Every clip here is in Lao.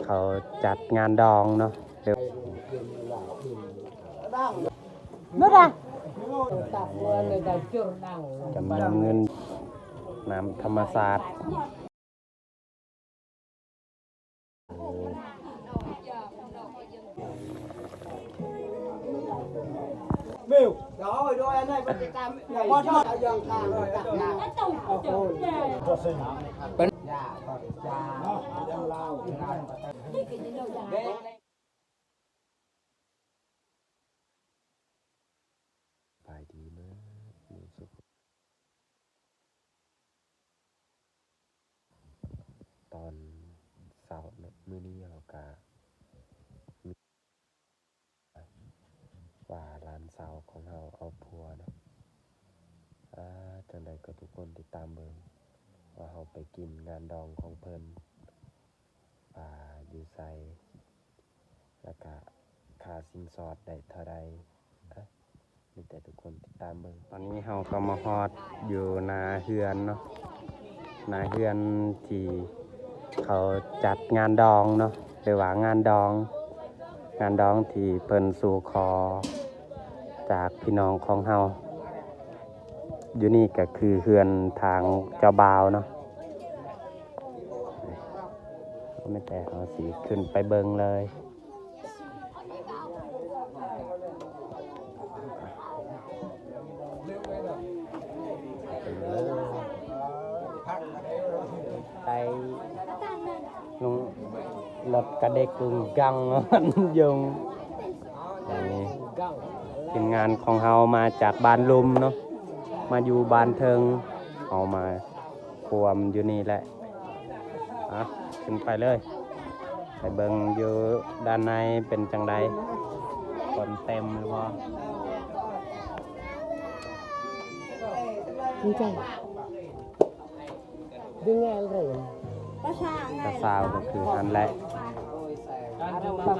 ເຂົາຈັດງານດອງເນາະ ຈຳນວນເງິນ ນ້ຳທຳມະຊາດ. ສະບາຍດີເບີດໝູ່ສຸກຄົນ. ຕອນເຊົ້າເນາະ ມື້ນີ້ເຮົາກະມີວ່າຫຼານສາວຂອງເຮົາເອົາຜົວເນາະ. ອາ ຈັ່ງໃດກໍທຸກຄົນຕິດຕາມເບິ່ງວ່າເຮົາໄປກິນງານດອງຂອງເພິ່ນ ວ່າຢູ່ໃສ ແລ້ວກະຄ່າສິນສອດໄດ້ເທົ່າໃດ. ອະ ມີແຕ່ທຸກຄົນຕິດຕາມເບິ່ງ. ຕອນນີ້ເຮົາກໍມາຮອດຢູ່ໜ້າເຮືອນເນາະ ໜ້າເຮືອນທີ່ເຂົາຈັດງານດອງເນາະ ຫຼືວ່າງານດອງ ງານດອງທີ່ເພິ່ນສູ່ຂໍຈາກພີ່ນ້ອງຂອງເຮົາ. ຢູ່ນີ້ກໍຄືເຮືອນທາງເຈົ້າບ່າວເນາະ. ແມ່ນແຕ່ເຮົາຊິຂຶ້ນໄປເບິ່ງເລີຍ. ໄປລົງລົດກະເດັກກຸງກັງ ຍຸງ. ອັນນີ້ທີມງານຂອງເຮົາມາຈາກບ້ານລຸ່ມເນາະ ມາຢູ່ບ້ານເທິງ ເຮົາມາ ຄວມຢູ່ນີ້ແຫຼະ. ອະ ຂຶ້ນໄປເລີຍ ໄປເບິ່ງຢູ່ດ້ານໃນເປັນຈັ່ງໃດ ຄົນເຕັມຫຼືບໍ່. ສາວກໍຄືຫັ້ນແຫຼະ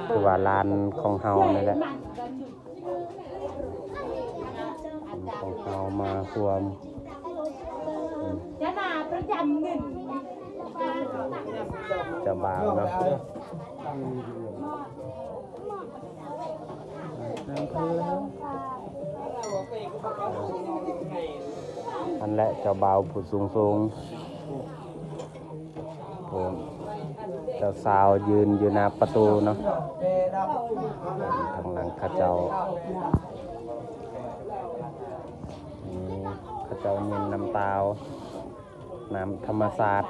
ຄືວ່າຫຼານຂອງເຮົານີ້ແຫຼະ. ຂອງເຮົາມາຮ່ວມ ເຈົ້າບ່າວເນາະ ຫັ້ນແຫຼະ ເຈົ້າບ່າວຜູ້ສູງໆ. ໂອ້ ເຈົ້າສາວຢືນຢູ່ໜ້າປະຕູເນາະ ທາງຫຼັງເຂົາເຈົ້າ ນີ້ເຂົາເຈົ້າຍິນນ້ຳຕາວ ນ້ຳທຳມະຊາດ.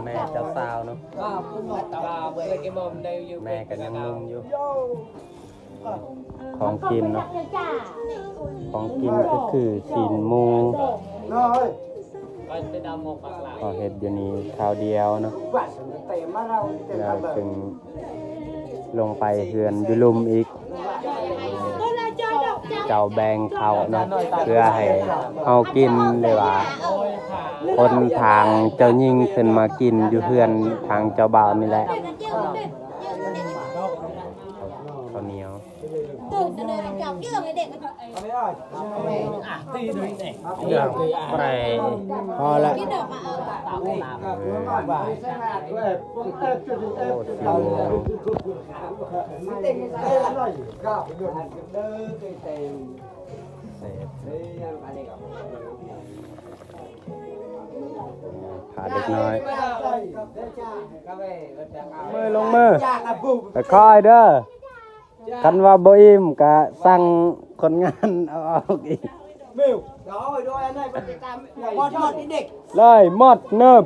ແມ່ເຈົ້າສາວເນາະ ແມ່ກໍຍັງໜຸ່ມຢູ່. ຂອງກິນເນາະ ຂອງກິນກໍຄືຊີ້ນໝູ ເຮົາເຮັດຢູ່ນີ້ຄາວດຽວເນາະ ແລ້ວຈຶ່ງລົງໄປເຮືອນຢູ່ລຸ່ມອີກ. ເຈົ້າແບ່ງເຂົ້າເນາະ ເພື່ອໃຫ້ເຮົາກິນ ຫຼືວ່າຄົນທາງເຈົ້າຍິງຂຶ້ນມາກິນຢູ່ເຮືອນທາງເຈົ້າບ່າວນີ້ແຫຼະ. ເຂົ້າໜຽວ ເຄື່ອງແປ ພໍລະ. ໂອ້ ຊິວ ພາເດັກນ້ອຍ ມືລົງມື ຄ່ອຍໆເດີ. ຄັນວ່າບໍ່ອີ່ມກະສັ່ງຄົນງານເອົາອອກອີກ. ເລີຍໝົດເນີບ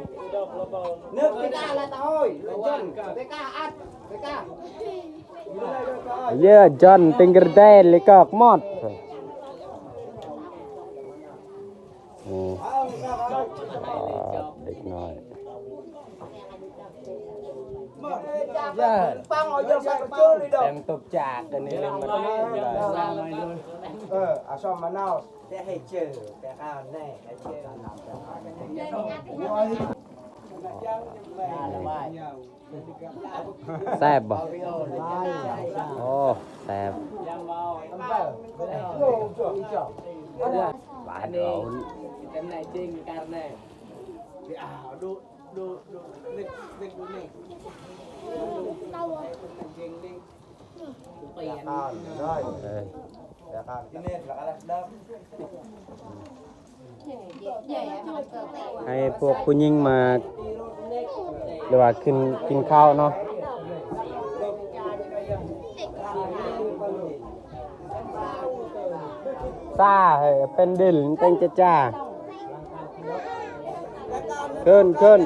ເຢີ ຈອນ ຕິງກະແດນ ລິກອກໝົດ. ນີ້ ເດັກນ້ອຍ ແຕ່ງຕົບຈາກກັນນີ້ເລີຍ. ແຊບບໍ່? ໂອ້ ແຊບ. ໃຫ້ພວກຜູ້ຍິງມາ ຫຼືວ່າຂຶ້ນກິນເຂົ້າເນາະ. ຊາ ເປັນດິນ ເປັນຈະຈາ ຂຶ້ນ ຂຶ້ນ.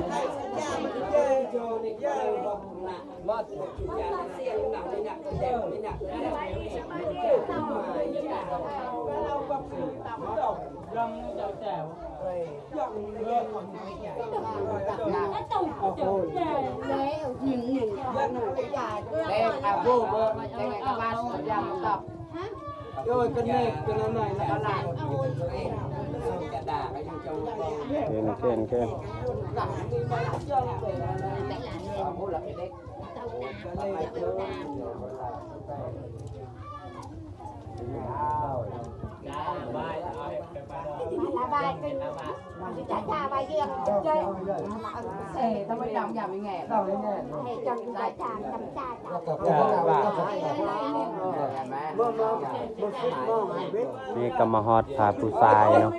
ນີ້ກໍມາຮອດພາຜູ້ຊາຍເນາ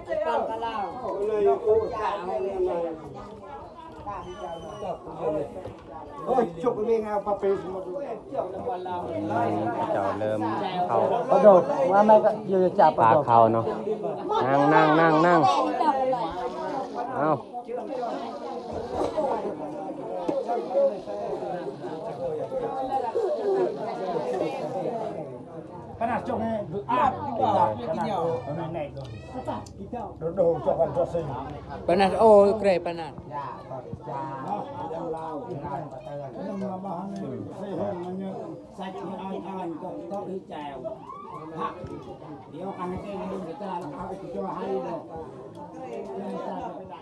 ະ. ເຈົ້າເລີ່ມເຂົ້າ ປາດົກ ວ່າແມ່ກໍຢູ່ຈາກປາດົກ ພາເຂົ້າເນາະ. ນັ່ງ ນັ່ງ ນັ່ງ ນັ່ງ ເອົ້າ.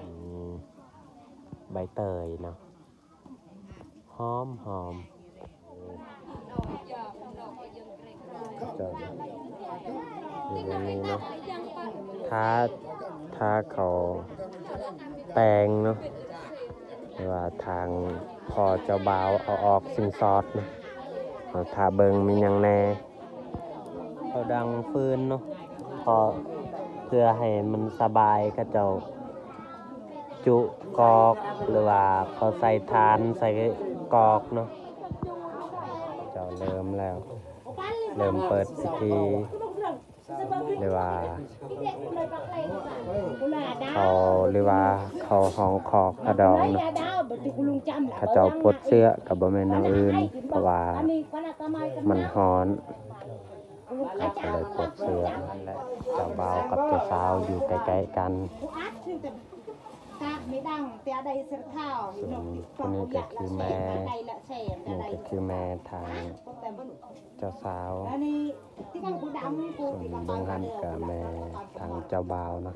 ອືມ ໃບເຕີຍເນາະ ຫອມໆ ເຈົ້າ ຢູ່ບ່ອນນີ້ເນາະ ຖ້າ ຖ້າເຂົາແຕ່ງເນາະ ຫຼືວ່າທາງພໍ່ເຈົ້າບ່າວເອົາອອກສິນສອດເນາະ ເຮົາຖ້າເບິ່ງມີຫຍັງແດ່. ເຂົາດັງຟືນເນາະ ເພາະເພື່ອໃຫ້ມັນສະບາຍ ເຂົາເຈົ້າຈຸກອກ ຫຼືວ່າເຂົາໃສ່ຖ່ານໃສ່ກອກເນາະ. ເຈົ້າເລີ່ມແລ້ວ ເລີ່ມເປີດພິທີ ຫຼືວ່າ ເຂົາ ຫຼືວ່າເຂົາຮ້ອງຂໍຂະດອງເນາະ ເຂົາເຈົ້າປົດເສື້ອກໍບໍ່ແມ່ນແນວອື່ນ ເພາະວ່າມັນຮ້ອນ ເຂົາກໍເລີຍປົດເສື້ອ. ຫັ້ນແຫຼະ ເຈົ້າບ່າວກັບເຈົ້າສາວຢູ່ໃກ້ໆກັນ. ສ່ວນຜູ້ນີ້ກໍຄືແມ່ ນີ້ກໍຄືແມ່ທາງ ເຈົ້າສາວ ສ່ວນເບິ່ງຫັ້ນກະແມ່ທາງເຈົ້າບ່າວເນາະ.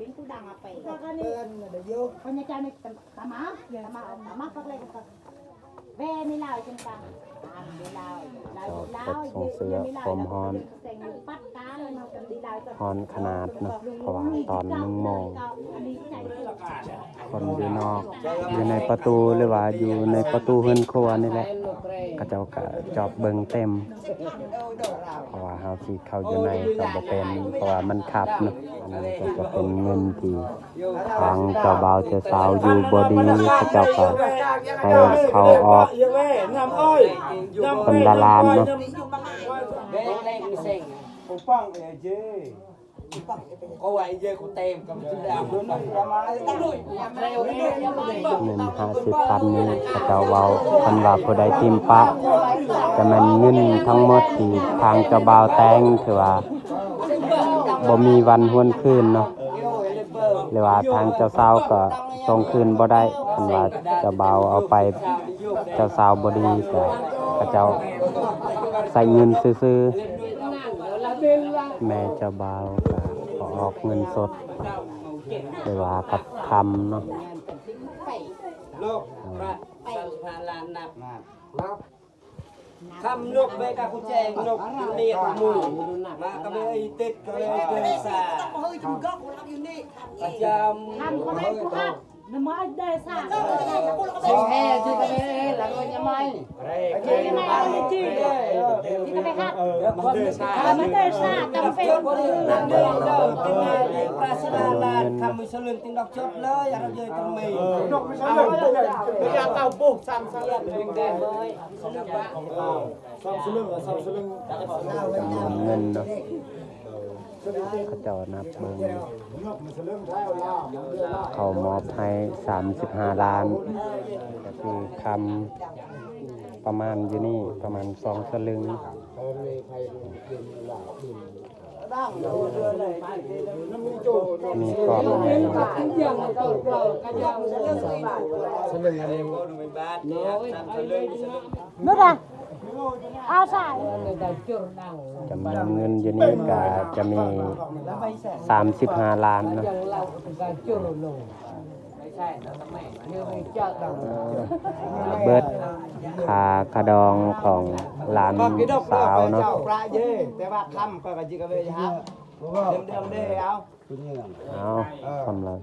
ເຈົ້າປົດສົ່ງເສື້ອຄວາມຮ້ອນ ຮ້ອນຂະໜາດເນາະ ເພາະວ່າຕອນໜຶ່ງໂມງ ຄົນຢູ່ນອກ ຢູ່ໃນປະຕູ ຫຼືວ່າຢູ່ໃນປະຕູເຮືອນຄົວນີ້ແຫຼະ ເຂົາເຈົ້າກະຈອບເບິ່ງເຕັມ ເພາະວ່າເຮົາຊິເຂົ້າຢູ່ໃນກໍບໍ່ເປັນ ເພາະວ່າມັນຄັບເນາະ. ອັນນີ້ກໍຈະເປັນເງິນທີ່ທາງເຈົ້າບ່າວເຈົ້າສາວຢູ່ບໍ່ດີ ເຂົາເຈົ້າກໍໃຫ້ເຂົ້າອອກຄົນລະລ້ານເນາະ. ເງິນຫ້າສິບພັນນີ້ ເຂົາເຈົ້າເວົ້າ ຄັນວ່າຜູ້ໃດຖິ້ມປະ ຈະແມ່ນເງິນທັງໝົດທີ່ທາງເຈົ້າບ່າວແຕ່ງ ຖືວ່າບໍ່ມີວັນຫວນຄືນເນາະ ຫຼືວ່າທາງເຈົ້າສາວກໍສົ່ງຄືນບໍ່ໄດ້. ຄັນວ່າເຈົ້າບ່າວເອົາໄປ ເຈົ້າສາວບໍ່ດີ ກໍເຂົາເຈົ້າໃຊ້ເງິນຊື່ໆ. ແມ່ເຈົ້າບ່າວກໍຂໍອອກເງິນສົດ ຫຼືວ່າກັບຄຳເນາະ. ນົກ ພະ ສາມສິບຫ້າລ້ານນັບ ນັບ ຄຳນົກ ເວກາກຸແຈງນົກ ເນກໝູ່ ມາກະເວໄອຕິດ ກະເວໄອເດີຊາ ປະຈຳ ນະມາເດຊາ ຊິງແຮ ຊິງກະເວ ລະໂດຍຍະໄມ ປາສາດ ຄຳມີສະເລິງຕິງດອກຈົດເລີຍ ອາໂຣເຢີຍຕຣະເມ ພະຍາເຕົ້າປູກ ສາມສະເລິງ ສາມສະເລິງ ສາມສະເລິງ ເງິນເນາະ ເຂົາເຈົ້ານັບເບິ່ງ ເຂົາມອບໃຫ້ສາມສິບຫ້າລ້ານ ກະຄືຄຳປະມານຢູ່ນີ້ ປະມານສອງສະເລຶງ ມີຄວາມໃຫຍ່ ເນາະ ເອົາໃສ່ ຈຳນວນເງິນຢູ່ນີ້ກະຈະມີສາມສິບຫ້າລ້ານເນາະ ເບິດຄ່າຂະດອງຂອງຫຼານສາວເນາະ ເອົາ ສຳລັບ